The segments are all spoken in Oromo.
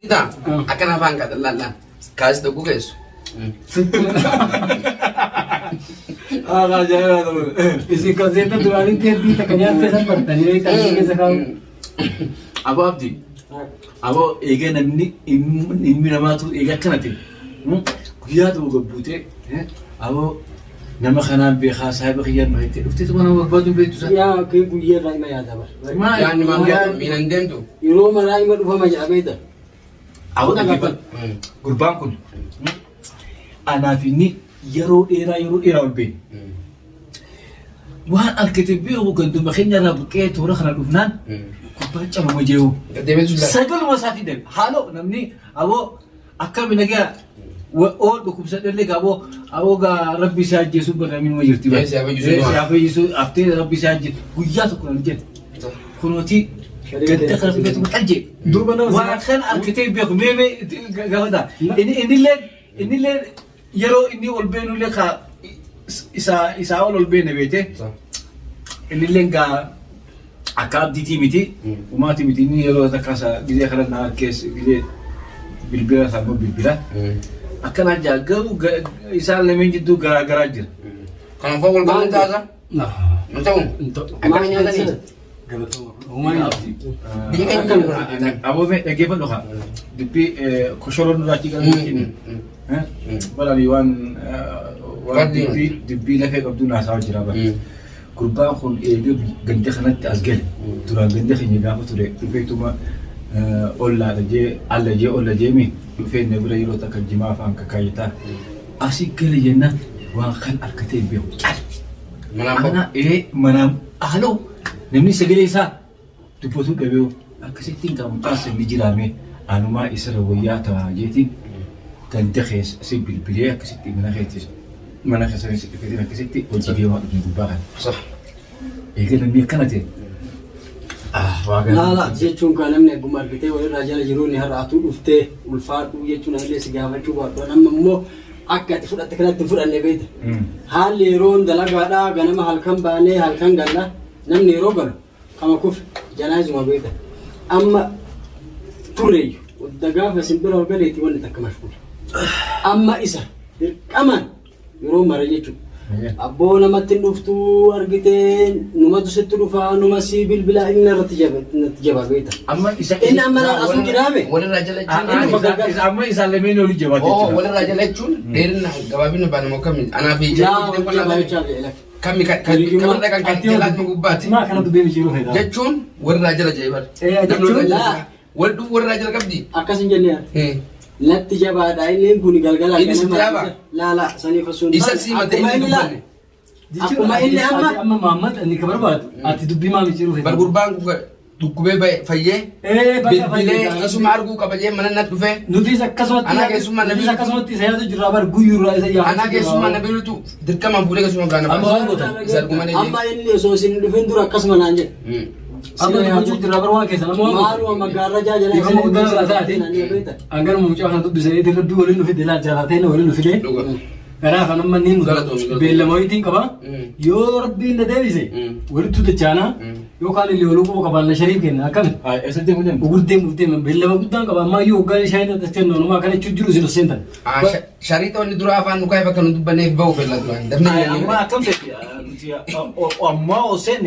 Ita akkana afaan kaata laal laal. Kaasi tokko keessu. Haala ajaa'ibaa ta'u. Isin kan seeta duraanii teeppii takka nyaattee san bartanii beektaa ishee keessa kaa'u. Aboo Abdi. Aboo eega namni ilmi namaatu eega akkana ta'e. Guyyaa tokko gabbuutee aboo nama kanaan beekaa saahiba kiyyaan nu jettee dhuftee tuma nama barbaadu hin beektu sana. Yaa kee guyyaa irraa ima yaada bar. Maa Yaanni maal guyyaa miilan deemtu. Yeroo maraa ima dhufama jedha beekta. Aboo dhaggeeffadhu. Gurbaan kun anaa fi inni yeroo dheeraa yeroo dheeraa ol beekna. Waan argate beeku ganduma keenya irraa buqqee toora kana dhufnaan gurbaan cabama jeewu. Deebisu laata. Sagaluma isaatiin deeme. Haaloo namni aboo akkami nagaa oo dhukkubsadhellee gaa aboo aboo gaa rabbi isaa ajjeesuu barra minuma jirti. Ee, si haa fayyisuu. Ee, si haa fayyisuu haftee rabbi isaa ajjeesu guyyaa tokko nan jedhe. Kunooti gadda kana fidatu qalje. Duuba nama Waan kana argatee beeku mee mee gaafata. Inni innillee innillee yeroo inni ol beenullee ka isaa isaa ol ol beene beete. Innillee gaa akka abdiitii miti umaatii miti inni yeroo takka isa gizee kana na harkees gizee bilbila isaa immoo bilbila. Akkanaa jaa garuu isaan lameen jidduu garaa garaa jira. Kanaafuu wal galuun taasa. Hin ta'u. Akkana nyaatanii. Biyya keenya jiru. Aboo mee dhaggeeffadhu kaa dubbii koshoroo nurraa achi gara kennu. Balali waan waan dubbii dubbii lafee qabdu naasaa jira bara. Gurbaan kun eegee ganda kanatti as gale duraan ganda keenya gaafa ture dhufeetuma ollaadha jee alla jee olla jeemi dhufee na bira yeroo takka jimaa afaan kakaayataa asii gale jennaan waan kan argatee hin beeku cal. Manaan bahu. Ana ee manaan haaloo namni sagalee isaa dubbatuu dhabeewu akkasitti hin qabu mucaan sirni jiraame anumaa isarra wayyaa ta'a jeetiin ganda keessa si bilbilee akkasitti mana keessa mana keessa si dhufeetiin akkasitti hojii deemaa dhufne gubbaa kana. Sah. Eega namni akkana ta'e ah waa gaarii. Laala jechuun kan namni egguma argitee walirraa jala jiru ni har'a atuu dhuftee ulfaadhuu jechuun illee si gaafachuu baadhu amma immoo akka ati fudhatte kanatti hin fudhanne beekta. Haalli yeroon dalagaadhaa ganama halkan baanee halkan galla namni yeroo galu kama kufe janaazuma beekta. Amma turreeyyu wadda gaafa isin bira ol galeetti wanni takka mashkuula. Amma isa dirqamaan yeroo mara jechuudha. Abboo namatti hin dhuftuu argitee numatu sitti dhufaa numa si bilbilaa inni irratti jaba natti jabaa beekta. Amma isa Inni amma asuu jiraame. Walirraa jala jechuun. Isa isa amma isaan lameen olii jabaatee Oo jira. walirraa jala jechuun dheerina gabaabina baanuma kami anaa fi Laa wal jabaa jechaa fi elak. kami kamirra kan kan jalaatuma gubbaati Maa kana dubbii micciiruu feetaa? jechuun walirraa jala jee bar. Ee, jechuun- Laa. Wal dhufu walirraa jala qabdi. Akkas hin jenne yaa. Natti jabaadha inni kun galgala Inni sitti jabaa? Laa laa saniif osoo hin Isa taane, sii mata akkuma inni inni laa dubbanne. Akkuma inni amma Amma Mahammad inni ka barbaadu ati dubbii maa micciiruu feetaa? Bar gurbaan kun dhukkubee ba'e fayyee Ee, bakka bilbilee fayyee. isuma arguu qaba jee mana natti dhufee Nutis akkasumatti Anaa keessummaa nutis nabii- akkasumatti isa yaadu jirraa bar guyyuurraa isa yaadu. anaa keessummaa na birutu dirqamaan fuudhee keessummaa biraa na Amma baasa. waan gootan. Isa arguu malee amma inni osoo isin hin dhufin dura akkasuma naan jedhe. Amma dubbachuu jirraa bar waan keessan amma waan gootan. Maaluma maggaarrajaa jala Dhiifama guddaa irraa taate. beekta. Hanganuma mucaa kana dubbisee rabbii waliin nu fide laal jaalatee waliin nu fide. Dhuga. Kanaaf an amma inni Galatoomi, galatoomi. beellama wayiitiin qaba. Yoo rabbiin na deebise walittu dachaana yookaan illee oluu quba qabaanna shariif kenna akkami. Eessa deemu deemu? Ugur deemuuf deeman beellama guddaan qaba ammaa iyyuu hoggaan shaayii xaxxachee noonumaa kana jechuun jiru isin seentan. Shariixa wanni dura afaan nu kaa'e bakka nu dubbanneef bahu fedha duraan. Dafnee Amma akkam ta'e nuti ammaa oseen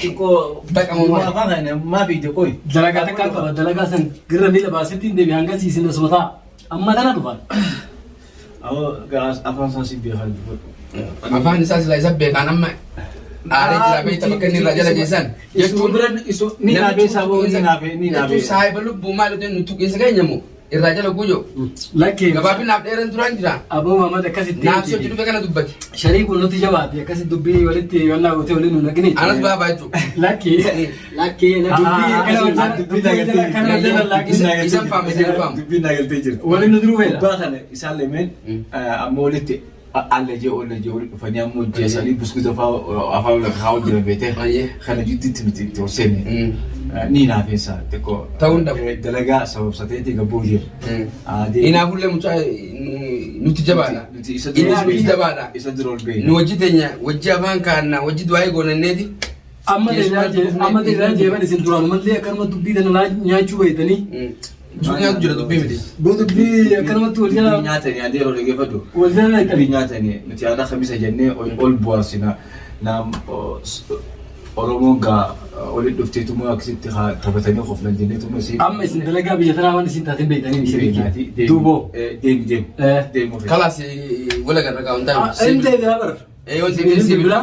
xiqqoo Baqamu maal? afaan kana maa fiide qoy. Dalagaa takkaan qaba dalagaa san girra miila baasetti hin deebi hanga siisin asuma ta'a. Amma tana dhufan. Awoo afaan isaa si beekaa dubbadhu. Afaan isaa silaa isa beekaan amma aaree jira beekta bakka inni irraa jala geessan. Jechuun bira isu ni naafee saboo ni naafee ni naafee. Jechuun saahiba lubbuu maal nuti nu tuqiinsa keenya moo irraa jala guyyoo. Lakkee Gabaabinaaf dheeran duraan jira. Aboo Maamad akkasitti. Naaf sochii dhufe kana dubbate. Sharii kun nuti jabaate akkasitti dubbii walitti yonnaa gootee waliin nu naqini. Anas baabaa jechuudha. Lakkee. Lakkee Dubbii akkana hojjeta dubbii akkana hojjeta lakkee. Isan faamu isan faamu. Dubbiin naa galtee jirti. Waliin nu duruu feena. Gubbaa kana isaan lameen amma walitti alla jee olla jee walitti dhufanii amma hojjeessanii buskuta afaan lafa kaa'u jiran beetee Ayyee. kana jidduutti nuti itti ol seenne ni naafeessa xiqqoo Ta'uu hin dhabu. dalagaa sababsateeti gabboo jira. Inaafullee mucaa nuti jabaadha. Nuti isa Innis dura ol nuti beekna. jabaadha. Isa dura ol beekna. Nu hojii teenya hojii afaan kaa'annaa hojii du'aa goonanneeti. Amma Keessumaa amma dheeraa jeeban isin duraanumallee akkanuma dubbii tana nyaachuu beektanii. Buskuutii nyaatu jira dubbii miti. Boo dubbii akkanumatti wal jala Dubbii nyaatanii adii yeroo dhaggeeffadhu. wal jala Dubbii naqxani. nyaatanii nuti aadaa kamisa jennee ol ol bu'aarsina. Naam Oromoon gaa walitti dhufteetuma akkasitti haa taphatanii koflan jenneetuma si. Amma isin dalagaa biyya tanaa waan isin taateen beektanii Deemi isin Duuboo. Deemi deemi. Deemi ofi. Kalaas wala garra kaa'uun taa'u. Inni deebi'aa bara. Yoo deebi'e Isin bilbila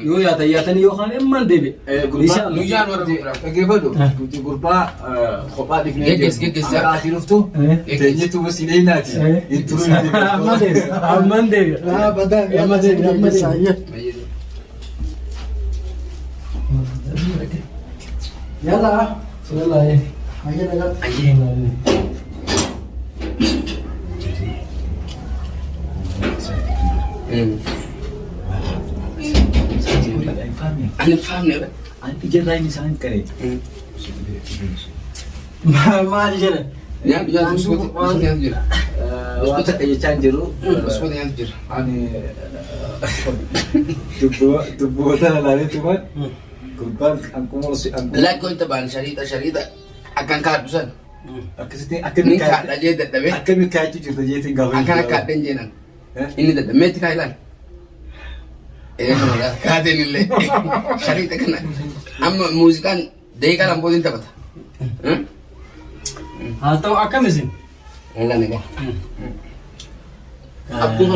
yoo yaatan yaatanii yookaan imman deebi'e. Gurbaa Guyyaan warra biraa. Dhaggeeffadhu. Nuti gurbaa kophaa dhifnee Geggeessi, geggeessi. Akka ati dhuftu teenyeetuma si dheenyaati. Hin turuu Amma deebi'a. Amma deebi'a. Ah, badaa Amma deebi'a. Amma deebi'a. Yalla. Yalla. Hayya nagaa. Ani hin faamne. Ani ijarraa inni isaan qaree. Maal jedhan? Nyaatu nyaatu buskuutii nyaatu jira. Waan takka jechaa hin jiru. Buskuutii nyaatu jira. Ani dubboota ilaaleetu waan gurbaan ankumoo si ankumoo Lakkoon taphaan shariixa shariixa akkan kaadhu san. akkasitti Ni akkamiin kaadha jee dadhabee. akkamiin kaachuu jirta jeetiin gaafa Akkana kaadhan jeenan. Inni dadhabe. Meetti kaa ilaali. Ee kaateen illee shariixa kana amma muuziqaan daqiiqaa lama booda taphata. Haa ta'u akkam isin? Nagaa nagaa. Abduu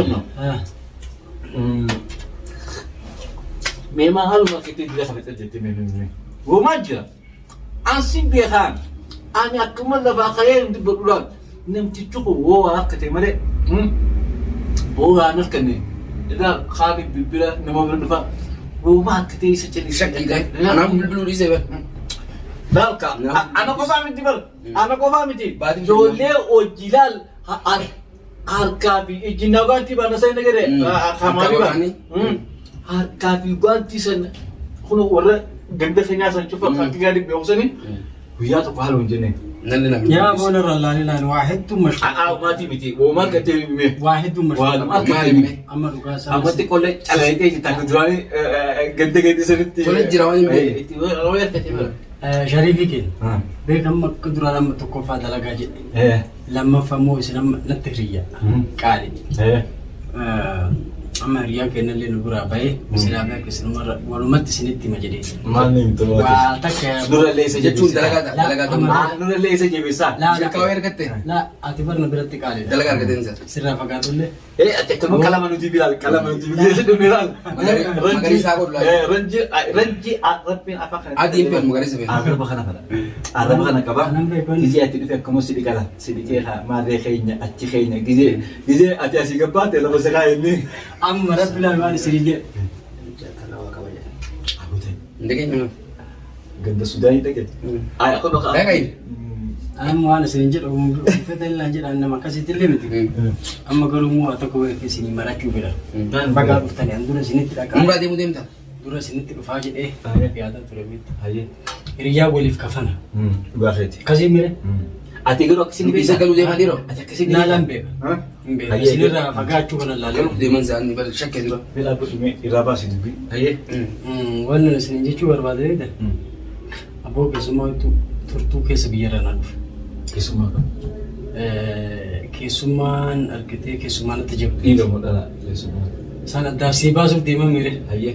Mee maa haaluma keetti dila kana jettee mee mee mee. Womaa jira. Ansi beekaan ani akkuma lafaa ka'ee hin dubbadhuudhaan namtichi kun woo waan akka ta'e malee woo waan akka ta'e irraa kaani bilbila nama bira dhufa wooma akka ta'e isa callisee. Shakkiidhaan. Kanaaf bilbiluu dhiisee bara. Laalka ana qofaa miti bar ana qofaa miti Baatiin ijoollee hojii laal harkaa fi ijji nagaatti baana sana nagare kamaali Harka ba harkaa fi gaantii sana kun warra ganda keenyaa san cufa fakki gaarii beekusanii guyyaa tokko haala hin jenneen. Nalli namni. Yaa boona irra laali laali waa hedduu mashquul. A'aa maatii miti woomaa gattee himee. Waa hedduu Waa mashquul. lama akka Maal himee? Amma dhugaa isaa. Ammatti qollee calaayitee jirta akka duraanii ganda gadi sanitti. Tolee jira waan hin beekne. Shariifii keenya. Beekamma akka duraan amma tokkoffaa dalagaa jedhe. Lammaffaa immoo isin amma natti hiriyya. Qaali. Amma hiriyyaan kennallee nu biraa bahee silaa beeku isinumarra walumatti isinitti hima jedhee. Maal ni himtu Waa takka Nurallee isa Jechuun jabeessaa. dalagaa dalagaa ta'uu. Laa, Nurallee isa jabeessaa. Laa, Shakkaawee argatte? Laa ati barna biratti qaalidha. Dalagaa argateen isa. Sirraa fagaatullee. Eh, ati akkuma qalama nuti bilaal, qalama nuti bilaal, bilaal. Magariisa godhu laal. Ranji, ranji, rabbiin afaan kana. Adiin fe'an magariisa fe'an. Arraba kana fala. Arraba kana qaba. Kanan beekan. Gizee ati dhufe akkuma si dhiqala. Si dhiqee haa maarree keenya achi keenya. Gizee gizee ati asii gabbaate lafa si kaa inni. Amma rabbi laal waan isinii jedhe. Ndegenya. Ganda Sudaanii dhaqe. Ay akkuma kaa. Dhaqai. Amma waan isin jedhu uffata illee jedhan nama akkasitti illee miti. Amma garuu immoo waa tokko beeku isinii marachuu fedha. Bagaa dhuftanii an dura isinitti dhaqaa. Umraa deemuu deemta. Dura isinitti dhufaa jedhee yaadaa ture miti. Hayyee. Hiriyyaa waliif kafana. Dhugaa keeti. Akkasii mire. Ati garuu akkasiin Isa galuu deemaa dhiiroo? Ati akkasiin Laalaan beeka. Hin beeka. Hayyee. Isinirraa fagaachuu kana laalaan. Galuuf deeman isaanii bal shakkee dura. Bilaa godhumee irraa baasi dubbii. Hayyee. Wannan isin jechuu barbaade beekta. Abboo keessummaa turtuu keessa biyyarraa na dhufe. Keessummaa kam? Keessummaan argitee keessummaa natti jabdu. Dhiira moo dhalaa keessummaa? Isaan addaaf sii baasuuf deeman mire. Hayyee.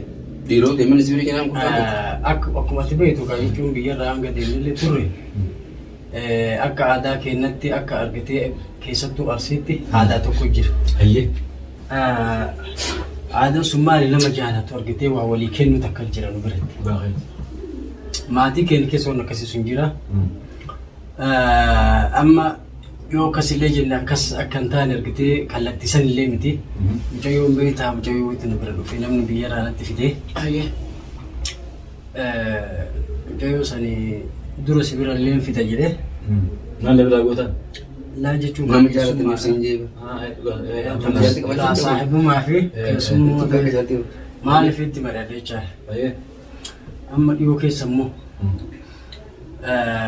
Dhiiroo deeman si bira kennan kun Akkuma ati beektu kan jechuun biyyarraa hanga deemnellee turre akka aadaa keenyatti akka argitee keessattuu Arsiitti aadaa tokko jira. Hayyee. Aadaan sun maali nama jaalatu argitee waa walii kennu takka jira nu biratti. Dhugaa keeti. Maatii keenya keessa waan akkasii sun jira. Amma yoo akkasillee jenne akkas akka hin taane argitee kallattii sanillee miti. Mucayyoon beektaa mucayyoo itti nu bira dhufee namni biyyarraa natti fidee. Mucayyoo sani dura si bira illee fida jedhee. Maal biraa gootan? Laa jechuun Nama jaalatan ibsan jeeba. Laa saahibumaa fi keessummaa maaliif itti mari'adhe jechaadha. Hayyee. Amma dhiyoo keessa immoo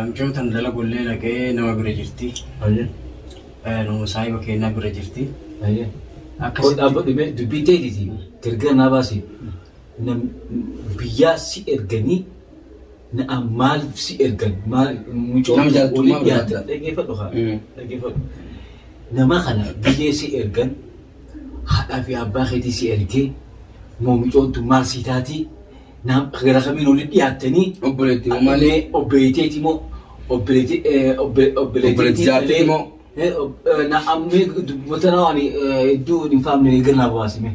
mucayyoo tana dalagullee dhaqee nama bira jirti. Hayyee. Nama saahiba keenyaa bira jirti. Hayyee. Akkasitti Dhaabbadhu mee dubbii teetiiti gargar naa baasi. Biyyaa si erganii Maal si ergan maal mucoon Nama jaallattu waliin maal dhiyaatan barbaadda? dhaggeeffadhu haa dhaggeeffadhu. Nama kana biyyee si ergan haadhaa fi abbaa keetii si ergee moo mucoon tun maal si taatii gara kamiin waliin dhiyaattanii Obboleetti moo maali? Obboleetteeti moo obboleetti Obboleetti jaartii moo? Na ammee dubbata na waan hedduu hin faamne gara baasime.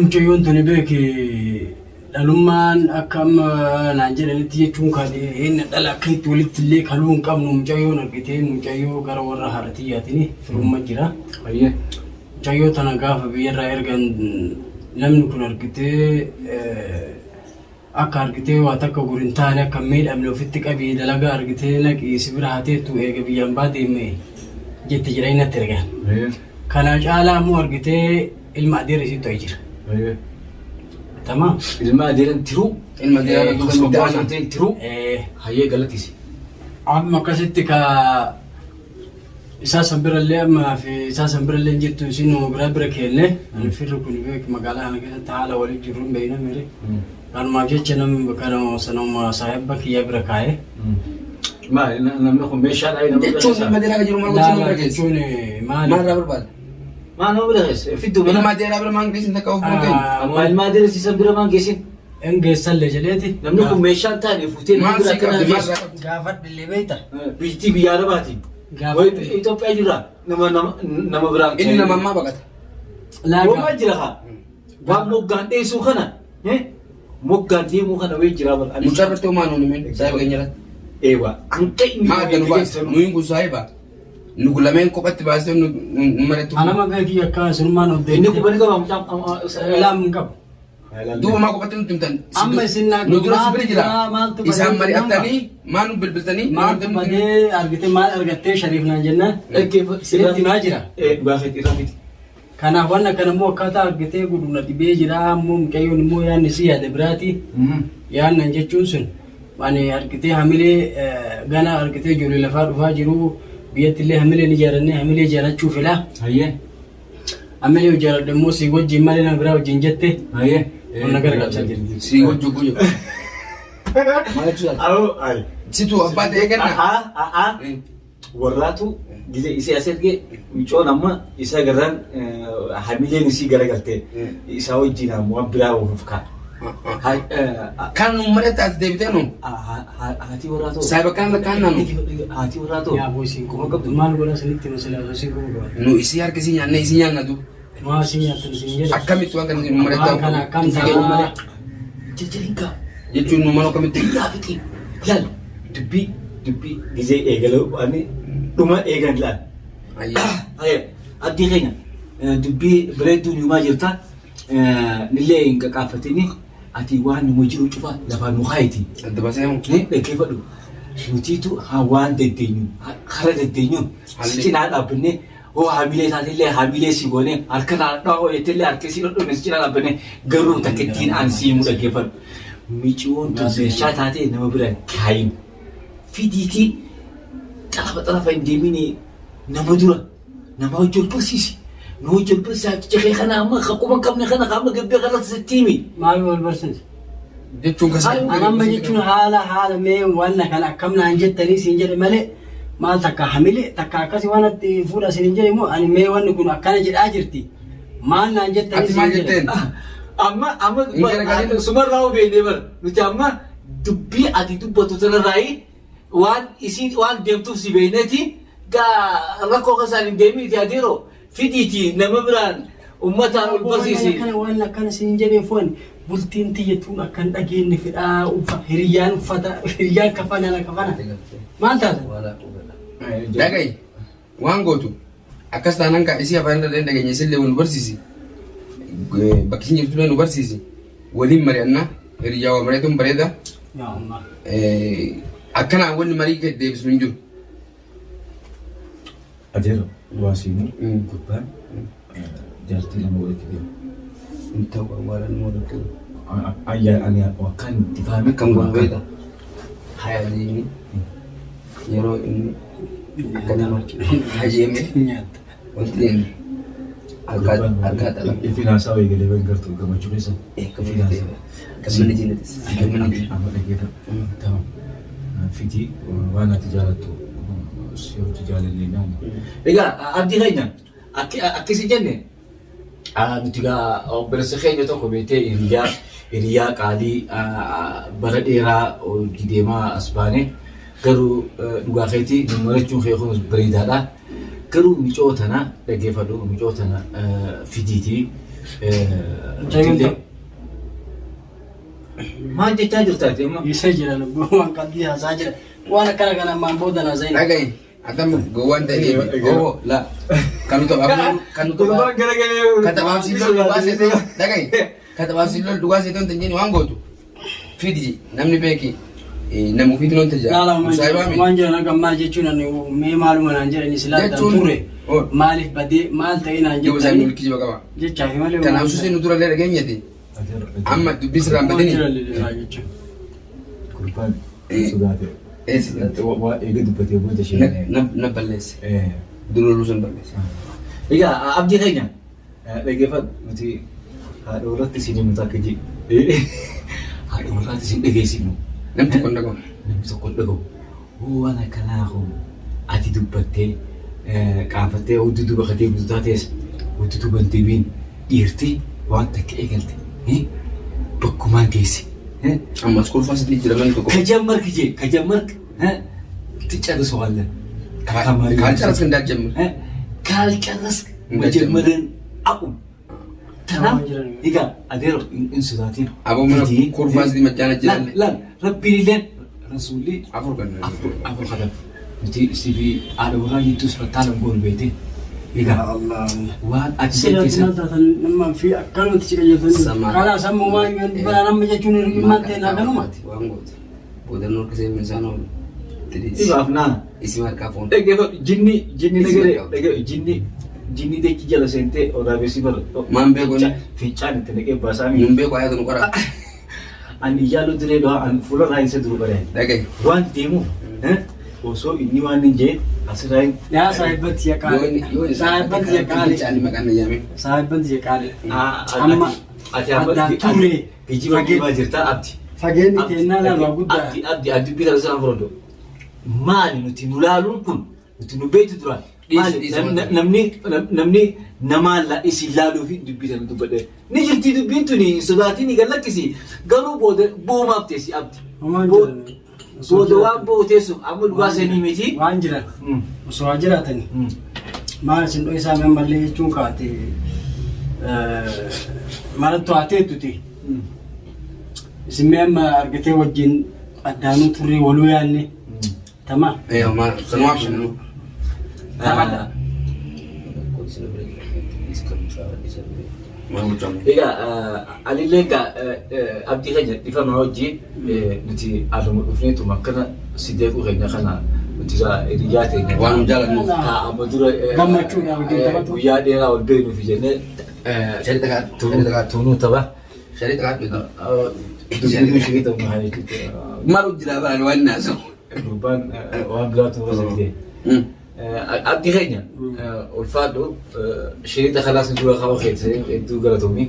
Mucayyoon tuni beeki dhalummaan akka amma naan jedhanitti jechuun kan inni dhala akka itti walitti illee kaluu hin qabnu mucayyoon argitee mucayyoo gara warra haadha tiyyaatiin firummaa jira. Ayyee. Mucayyoo tana gaafa biyyarraa ergan namni kun argitee akka argitee waa takka gur hin taane akka hin miidhamne ofitti qabii dalagaa argitee naqii si bira haa teettu eega biyyaan baa deeme jette jedhanii natti ergan. Kana caalaa immoo argitee ilma adeera isiitu ayi jira. Tamaam. Ilma adeeran tiruu. Ilma adeeran duuba Osoo nutti baasuu aanaa. ta'e tiruu. Hayyee galatisi. Amma akkasitti ka isaa san birallee amma fi isaa san birallee hin jirtu isin numa biraa bira keenne ani firri kun beek magaalaa kana keessatti haala waliin jirru hin beekna mire. Kanumaaf jecha namni kana sanuma saahiba kiyyaa bira kaa'e. Maali namni kun meeshaa dhaabee nama bira Jechuun keessa? ilma adeeraa kan jiru maal gochuu nama Laala bira keessa? jechuun maali? Maal irraa barbaada? Maal nama bira keessa? Fidduu Ilma mana. adeeraa bira maal geessin takka of bira keenya? Amma ilma adeera siisan bira maal geessin? Hin geessallee jedheeti. Namni kun meeshaa hin taane fuutee nama Maal bira si akkanaa qabdi? Maal geessu. irraa qabdi? Gaafadhillee beekta. Biyyattii biyya Arabaati. Gaafa- Wayi Itoophiyaa jirra nama nama nama biraan. Inni nama ammaa baqata. Womaa jira haa. Waan moggaan dheessuu kana moggaan deemuu kana wayii jira bara. Mucaa irratti homaa nuun himin saahiba keenya irratti. Eewa hanga inni Maa adda nu baase? Nuyin kun saahiba. Nu lameen kophatti baasee nu maratti. Anama beekii akka isinummaan of Inni deemte. kubani qaba mucaan. Ilaam hin qabu. Duuba maa kophatti nutti himtan? Amma isin naa- Nu dura si bira jira. maaltu badee Isaan mari'attanii maa nu bilbiltanii? Maaltu badee argite maal argattee shariif naan jennaan. Isinitti himaa jira. Baafetti irraa fiti. Kanaaf waan akkana immoo akkaataa argitee guduna dhibee jira ammoo mucayyoon immoo yaadni si yaada biraati. Yaadnan jechuun sun ani argitee hamilee gana argitee ijoollee lafaa dhufaa jiru biyyatti illee hamilee ni ijaarannee hamilee ijaarrachuu fedha. Hayyee. Hamilee ijaarradhe immoo si wajjin malee nama biraa wajjin jette Hayyee. qonna gargaarsaa jirti. Si wajjin guyyo. Maal jechuudha? Awoo ayi. Situ abbaa ta'ee kenna. Aa warraatu gizee isii as ergee mucoon amma isa garaan hamileen isii garagaltee isaa wajjin ammoo waan biraa oofuuf ka'a. Kan nu mari'atte as deebitee nu. Haati warraa ta'u. Saahiba kan kan nanu. Haati warraa ta'u. Yaa boo isiin quba qabdu maal godhaa isinitti masalaa osoo isiin quba qabdu. Nu isii harka isii nyaannee isii nyaanna du. Maa isin nyaattan isin jedha. Akkamitti waan kana nu mari'atta? Waan kana akkam ta'a? Jajjarinkaa. Jechuun nu mana akkamitti? Irraa fixii. Laal dubbii dubbii gizee eegaluu waan dhuma eegan laal. Ayyee. Abdii keenya dubbii bareedduu nuumaa jirta. Nillee hin qaqaafatini ati waan numa jiru cufa lafaan nu kaayiti. Adda baasee moo? Dhaggeeffadhu. Nutiitu haa waan dandeenyu kara dandeenyu si cinaa dhaabbannee hoo hamilee isaatiillee hamilee si goonee harka irraa dhahoo jettillee harka si dhodhone si cinaa dhaabbannee garuu takkittiin an sii mu dhaggeeffadhu. Miciyoon tun meeshaa taatee nama bira hin kaayin. Fidiitii xalafa xalafa hin deemini nama dura. Nama hojii ol barsiisi. Nu hojii ol barsiisi haqicha kee kana amma ka quba hin qabne kana ka amma gabbee kana sitti himi. Maal wal barsiisa? Jechuun kasa. An amma jechuun haala haala mee wanna kana akkam naan jettanii siin jedhe malee maal takka hamile takka akkasi waan atti fuudha siin hin jedhe immoo ani mee wanni kun akkana jedhaa jirti maal naan jettanii Ati maal siin jedhe. jetteen? Amma amma Hin garagalin. sumarraa hubeennee bara nuti amma dubbii ati dubbatu sanarraayi waan isiin waan deemtuuf si beekneeti gaa rakkoo keessaan hin deeminiiti adeeroo fidiiti nama biraan ummataan ol barsiisi. Akkana waan akkana siin jedhee fu'an bultiin tiyya tuun akka hin dhageenye fedhaa uffa hiriyyaan uffata hiriyyaan kafana na kafana maal taata? Dhaga'i waan gootu akkas taanaan kaa isii afaan irra dhageenye isillee nu barsiisi. Bakki isin jirtullee nu barsiisi. Waliin mari'annaa hiriyyaa waa mari'atuun bareeda. Yaa Allah. Akkanaan wanni marii kee deebisu hin jiru. Adeero waa siinuu gubbaan jaartii lama walitti deemu. Hin ta'u awwaalan immoo rakkoo. Ayyaa ani akkaan itti faame Akkam goonu beekta? Hayaziini yeroo inni akka nama hajeeme Nyaatta. wanti deeme. Harkaa xala. Ifin haasaa wayii galee waan gartuu gammachuu keessa. Ifin haasaa. Gammanni jinnatis. Gammanni jinnatis. Amma dhaggeeffadhu. Tamam. Fidii waan ati jaalattu si hojii jaalallee naani. Egaa abdii keenya akkasi jenne nuti egaa obboleessa keenya tokko beektee hiriyaa hiriyaa qaalii bara dheeraa hojii deemaa as baane garuu dhugaa keetii nu marachuun kee kunis bareedaadha. Garuu micoo tana dhaggeeffadhu micoo tana fidiitii. Maal jechaa jirta ati amma? Isa jira lubbuu waan qalbii haasaa jira. Waan akkana kana ammaan booda na zaina. Dhaga'i. Atam gowwaan ta'e deebi. Oo la. Kan nu taphaaf kan nu taphaaf. garagalee. Kan taphaaf si lol dhugaa seetee dhaga'i. Kan taphaaf si lol dhugaa seetee hin jenni waan gootu. Fidi namni beeki nama ofiitu non tajaajila. Laala waan jiran akka ammaa jechuun ani mee maaluma naan jedhani silaa Jechuun- ture. Oh. Maaliif badee maal ta'e naan Yoo isaan jettanii milkii jiba qaba. jechaa fi malee. Kanaaf susii nu durallee dhageenyati. Amma dubbii sirraan Waan badini. jiran lilaa jechuun. Gurbaan Eh. sodaate. Eh, sodaate. Waa eega dubbatee booda isheen. Na balleesse. Eh. Dura loluu san balleesse. Egaa abdii keenya dhaggeeffadhu nuti haadha warraatti isin himnu akka ji haadha warraatti isin dhageessifnu. Namni tokko hin dhagahu. Namni tokko hin dhagahu. Hoo waan akkanaa kun ati dubbattee qaanfattee hudduu duuba ka deemtu taates hudduu duuba hin deebiin dhiirti waan takka eegalte bakkumaan geessi. Ammas kolfaa sitti jira namni tokko. ከጀመርክ ጄ ከጀመርክ ትጨርሰዋለህ። ካልጨረስክ እንዳትጀምር። ካልጨረስክ መጀመርን አቁም። Kanaaf egaa adeero hin sodaatin. Aboo mana kurfaa sitti machaan jiran. Laal rabbiin illee rasuulli Afur kan. afur afur kadhatu. Nuti si fi haadha warraa jettus fattaala goon beekte. Egaa waan ati Sila keessa maal taatan nama fi akkanumatti si qajeeltanii. Samaa. Karaa sammuu waan bara nama jechuun hir'ummaan ta'e naa kanuma. Waan gootu. Boodannoo harka seemin isaan oolu. Dhibaaf naa. Isin harkaa foon. Dhaggeeffadhu jinni jinni nagalee dhaggeeffadhu jinni jinni dachii jala seentee waraabessi bara. Maan beeku inni? Fincaan itti naqee baasaa mi. Nun beeku ayyaatu nu qoraa. Ani iyyaaluu diree dhaa ani fuula irraa hin duru bareen. Dhaga'i. Waan deemuuf osoo inni waan hin jeen asirraa hin. Yaa saahibbanti Yoo inni yoo yaqaale. inni Saahibbanti yaqaale. Fincaan maqaan na yaame. Saahibbanti yaqaale. Amma ati addaan turre. Geejjiba deemaa jirta abdi. Fageenyi keennaa lama guddaa. Abdi abdi abdi dubbii kana sana fudhadhu. Maali nuti nu laaluun kun nuti nu beektu duraan. Dhiisi, dhiisi, Maali namni namni namaan la isin laaluu fi dubbii sana dubbadhe. Ni jirti dubbiin tuni hin sodaatin ni gallakkisi. Garuu booda boomaaf teessi abdi. Homaan jiran. Booda waan boo'u teessuuf amma dhugaa seenii miti. Waan jiran. Osoo haa jiraatani. Maal isin dhoo isaa mallee jechuun kaate malattu haa teettuti. Isin mee amma argitee wajjin addaanuu turree waluu yaanne. Tamaa. Eh, maal sanumaaf shannu. Taphadha. Maal gochaa Egaa anillee egaa abdii keenya dhifama wajjin nuti arruma dhufneetuma akkana si deequu keenya kana nuti hiriyaa teenya. Waan nu jaalannuuf. Amma dura Gammachuudhaan wajjin taphatu. guyyaa dheeraa ol beeknuuf jennee Shari xaqaa. Shari xaqaa. tunuu tapha. Shari xaqaa dhufu. Dubbii ishee ta'u maal jechuudha. Maal hojjetaa baraan waan naasu. Gurbaan waan biraatu gosa fide. Abdii keenya ulfaadhu shiriixa kalaas dura qaba keessa hedduu galatoomi.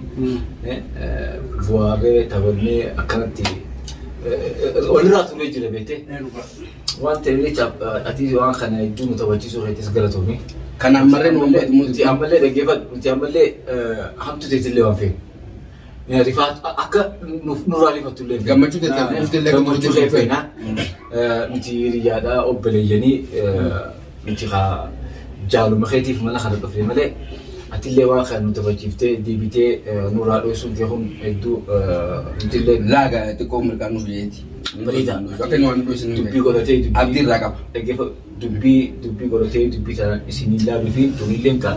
Bu'aarree taphannee akkanatti walirraa turee jira beekte. Waan ta'eef jecha ati waan kana hedduu nu taphachiisuu keettis galatoomi. Kanaan marreen waan badu Nuti ammallee dhaggeeffadhu nuti ammallee hamtu teetillee waan feenu. Rifaat akka nurraa rifattu illee. Gammachuu teettee dhuftellee gammachuu kee feena. Nuti hiriyaadha obboleeyyanii nuti haa jaaluma keetiif mana kana dhufne malee atillee waan kana nu taphachiiftee deebitee nurraa dho'isuun kee kun hedduu nutillee Laaga xiqqoo mirqaan nuuf jeeti. Bareeda. Akka inni waan dhufu dubbii godhatee dubbii Abdii irraa qaba. Dhaggeeffadhu dubbii dubbii godhatee dubbii sana isin ilaaluu fi tunillee kaa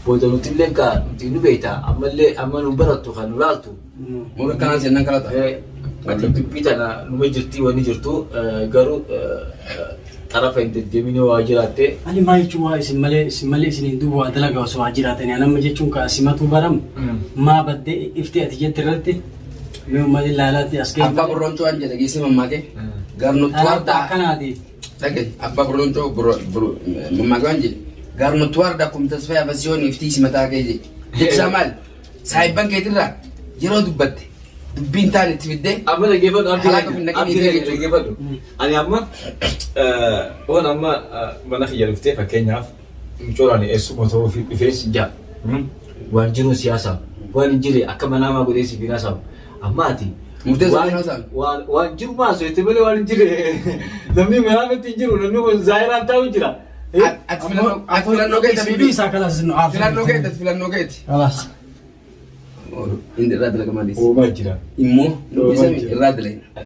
booda nutillee kaa nuti nu beekta ammallee amma nu barattu kan nu laaltu. Mura kanaan seenan kalata. Ati dubbii tana numa jirti wanni jirtu garuu xarafa hin deddeebiin waa jiraatte. Ani maal jechuun waa isin malee isin malee isin hin duuba waa dalagaa osoo haa jiraatanii ani amma jechuun kaa simatu baram maa baddee iftee ati jette irratti mee uummatni ilaalaatti as ga'e. Abbaa borroncoo waan jedhe geessee mammaakee. Garnottu Alaabaa ardaa. akkanaati. Dhaga'i. Abbaa borroncoo mammaakee waan jedhe. Garnottu ardaa kum tasfaa abasiyoon iftii si mataa kee jedhe. Jecha maali? Saayibban keetirraa yeroo dubbatte dubbiin taane itti fiddee Amma dhaggeeffadhu abdii Halaaka fi naqni abdii ishee jechuudha. dhaggeeffadhu. Ani amma waan amma mana kiyya dhuftee fakkeenyaaf mucooraan eessuma ta'uu fi dhufee si jaa. Waan jiruun siyaasaa waan hin jirre akka manaa maa godhee si biraa saama. Amma ati Murteessaa waan- kanaa saama. waan waan jiru maa soete malee waan hin jirre namni manaa hin jiru namni kun zaayiraan taa'u jira. Ati filannoo ati filannoo keeti Dubbii habiibi. isaa kalaas nu Filannoo keeti ati filannoo keeti. Kalaas. Inni irraa dalaga maaliis? Uumaa jira. Immoo irraa dalaga.